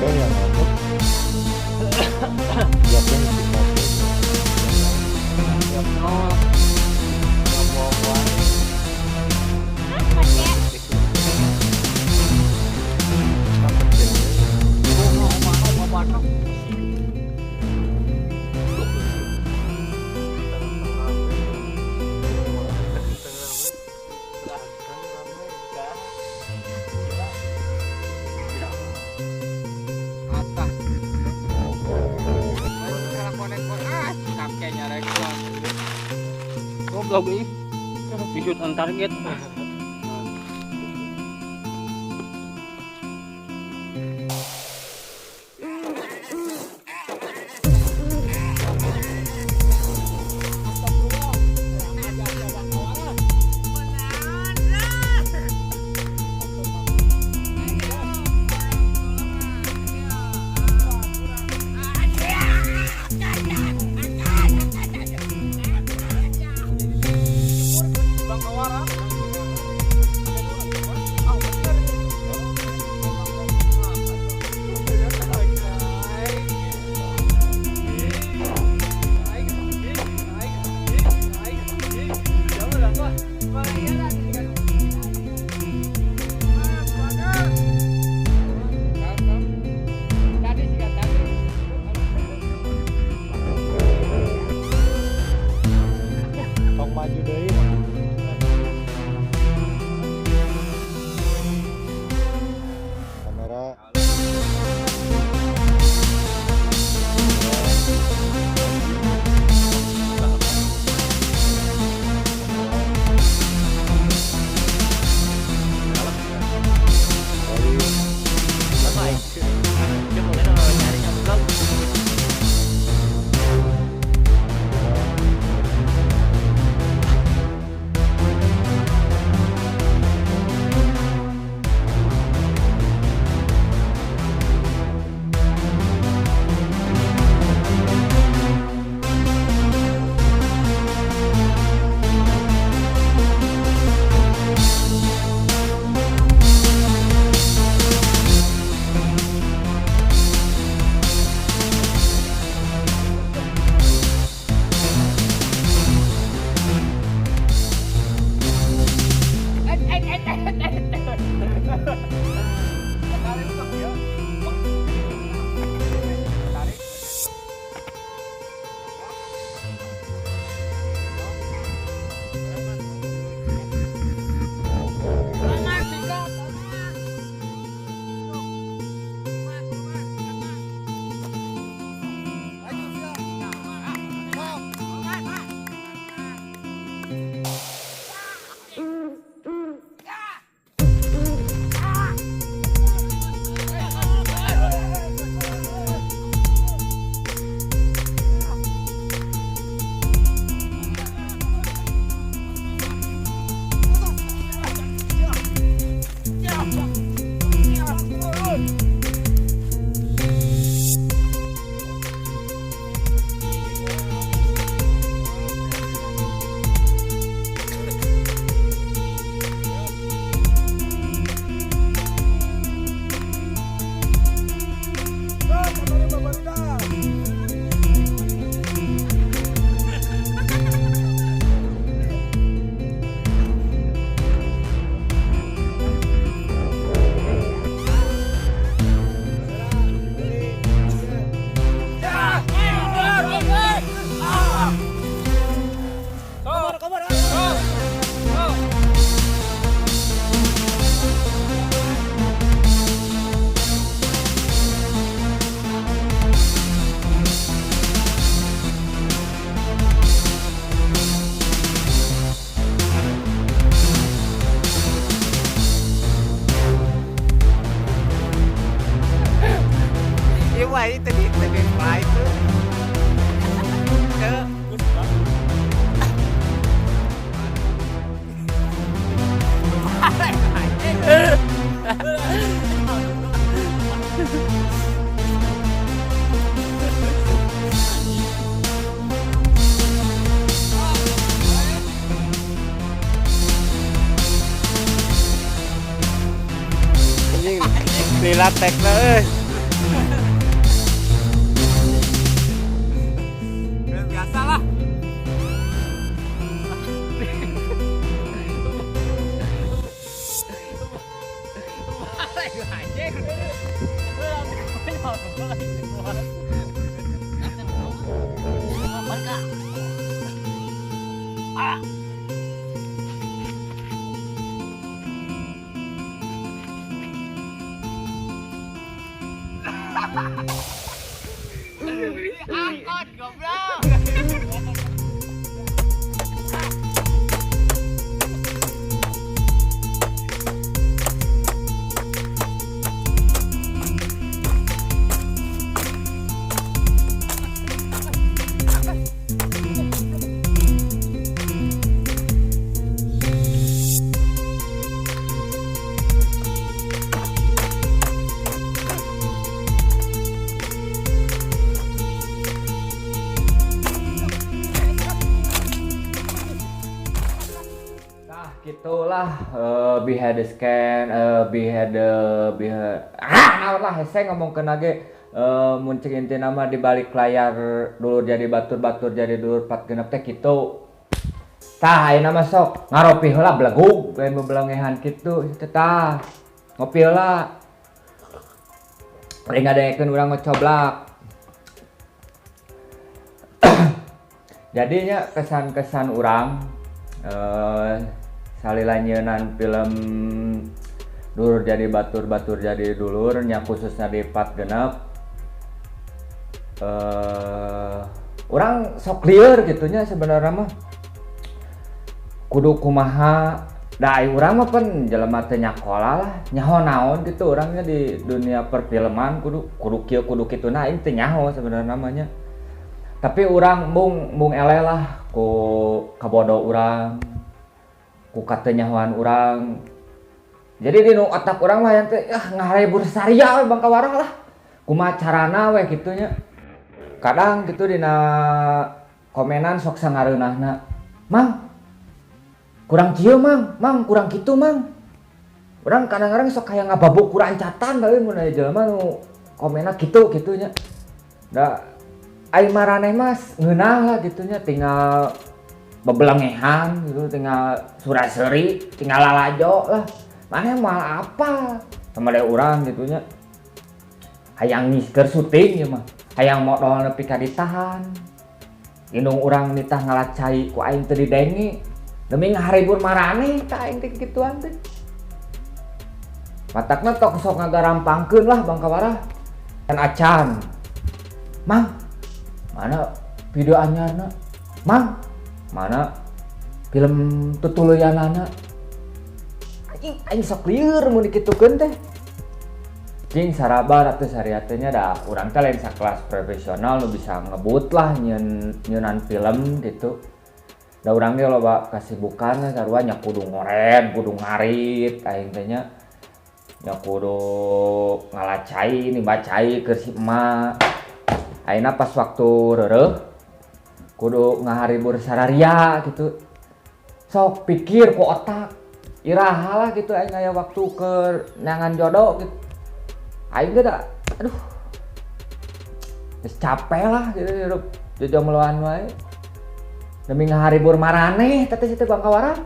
Yang ngambek. Siapin si kopi. Siap nol. Ngomong wae. Atah. Ah, kakeknya rekor. Goblok ih. Di shoot on target. Tong maju deui. Kamera. Rolling. Dia mulai nyarinya vlog. Iya, itu di tadi itu. Ke Anjing, lila tekna euy. Angkot goblok. Nah, gitulah behind the scan, behind the behind naon lah hese ngomongkeun ge mun cek intina mah di balik layar dulur jadi batur, batur jadi dulur part 6 teh kitu. Tah ayeuna mah sok ngaropi heula belegug lain bebelengehan kitu teh tah. Ngopi heula. Bari ngadengekeun urang ngocoblak. Jadinya kesan-kesan urang salila nyeunan film dulur jadi batur, batur jadi dulur nya khususnya di part 6, urang sok lieur gitunya sebenarnya mah kudu kumaha da ai urang mah pen jelema teu nyakola lah nyaho naon gitu orangnya di dunia perfilman kudu kieu kudu kitu nah aing teu nyaho sebenarnya namanya. Tapi urang mung eleh lah ku kabodo urang, ku katenyahoan urang. Jadi di nu otak urang mah yang teh ah ngarebur saria we bangka warah lah. Kumaha carana we kitunya. Kadang gitu dina komenan sok sangareunahna. Mang, kurang kieu mang, mang kurang kitu mang. Urang kadang-kadang sok hayang ngababuk kurang catan tapi mun aya jelema nu komenna kitu kitunya. Da ai maraneh mah ngeunah lah gitunya tinggal bebelengehan gitu, tinggal suraseri, tinggal lalajo lah. Maneh moal apa sama deh urang gitunya. Hayang ngisker syuting ieu mah, hayang modal nepi ka ditahan. Indung urang nitah ngalacai ku aing teu didenge. Demi ngaharibur maraneh ka aing teh kituan teh. Matakna tok sok ngagarampangkeun lah bangka warah. Dan acan. Mang, mana video anyarna? Mang, mana film tutuluyanana? Anjing, aing sok lieur mun dikitukeun teh. Cing sarabar atuh sariatenya nya da urang teh lain sakelas profesional nu bisa ngebut lah nyeunan film gitu. Da urang ge loba kasibukan lah sarua nya kudu ngoren, kudu ngarit aing teh nya. Nya kudu ngalacai, nibacai keur si emak. Ayeuna pas waktu reureuh kudu ngaharibur sararia gitu. Sok pikir ku otak. Iraha lah gitu aing aya waktu keur neangan jodoh gitu. Aing ge da aduh. Geus capek lah gitu hirup jojomeloan wae. Demi ngaharibur maraneh teh situ bangkawarang.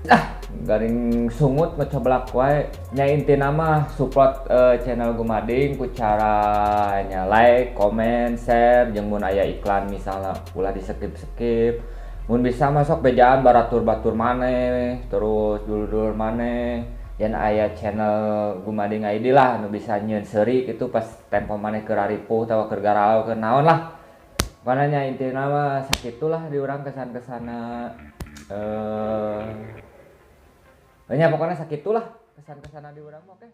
Ah, garing sungut ngecoblak wae. Nya intina mah support channel Gumading ku cara nya like, comment, share jeung mun aya iklan misalna ulah di skip-skip. Mun bisa masuk bejaan baratur-batur maneh, terus dulur-dulur maneh. Yen aya channel Gumading ID lah nu bisa nyieun seuri gitu pas tempo maneh keur ripuh atawa keur galau keur naon lah. Pokona nya intina mah sakitulah di urang kesan-kesana nya pokona sakitulah kesan-kesana di urang mah oke.